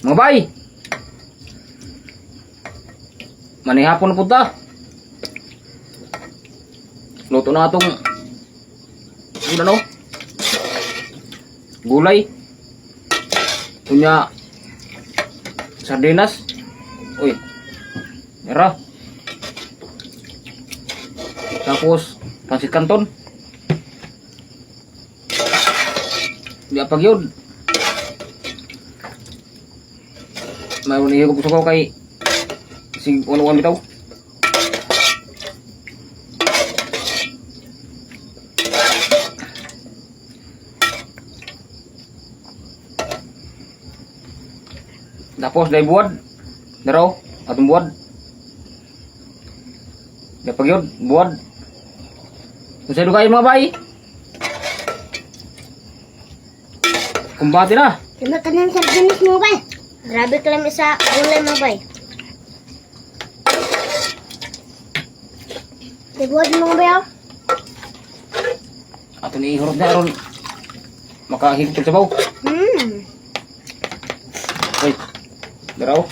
Mga bay! Manihapon na punta. Luto na atong ano? Gulay. Unya sardinas. Uy. Mera. Tapos pansit canton. Di pa gyud. Mayroon niya ko kay sig uno bitaw. Tapos dahil buwad. Daraw, atong buwad. Di pa gyud, buwad. Kung sa kayo mga bay. Kumbate na. Lima ka ng sardinas mga bay. Grabe ka lang isa gulay mga bay. Tibuad mga bay oh. Ato ni ihurot na aron makahigpit sa baw. Uy. Daraw.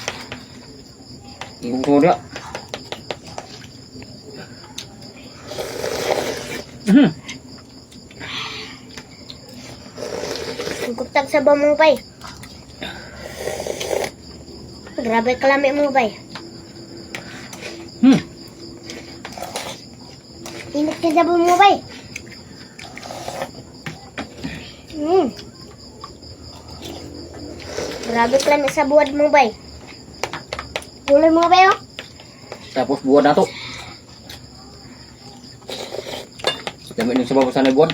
Ihurot mo dia. Guptag sa baw mga bay. Grabe kalami mga bay. Init ka sa baw mga bay. Grabe kalami sa buwad mga bay. Gulay mga bay oh. Tapos buwad na to. Dami ng sabaw sa buwad.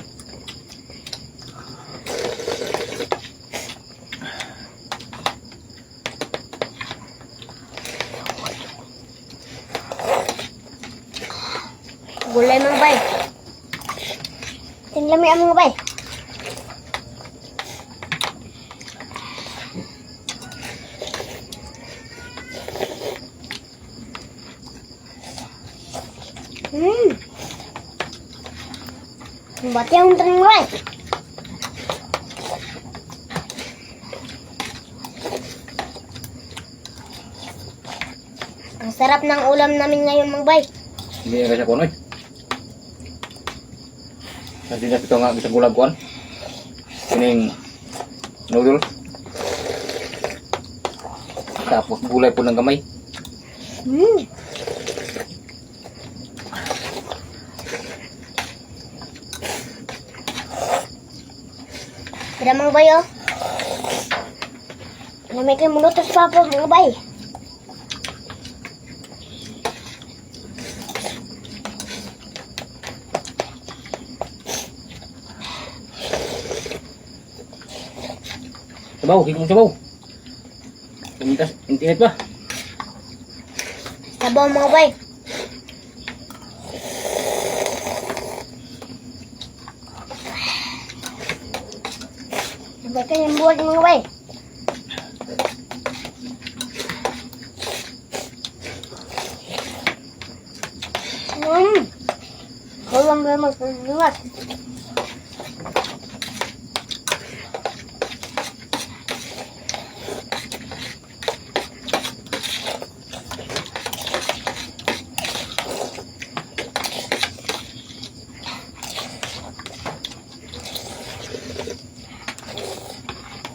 Gulay mga bay. Tinlami ang mga bay. Bati ang tanong bay. Ang sarap ng ulam namin ngayon mga bay. Hindi na kasi kuno eh. Sardinas ito nga bisag gulag kuan. Kining noodle. Tapos gulay po ng gamay. Tira mga bay oh. Lamay kayo mulutos pa po mga bay. Sabaw, higong sabaw. Tumitas, intinit pa. Sabaw mga bay. Sabay kayo yung buwag mga bay. Walang ba magpagluwas?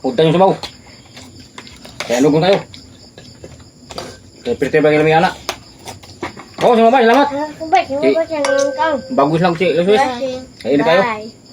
Punta yung sabaw. Kaya lugong tayo. Kaya pirte ba kayo anak? Oo, oh, sumabay, salamat. Sabay, sabay, sabay, Bagus lang si Luis. Kain na tayo. Bye.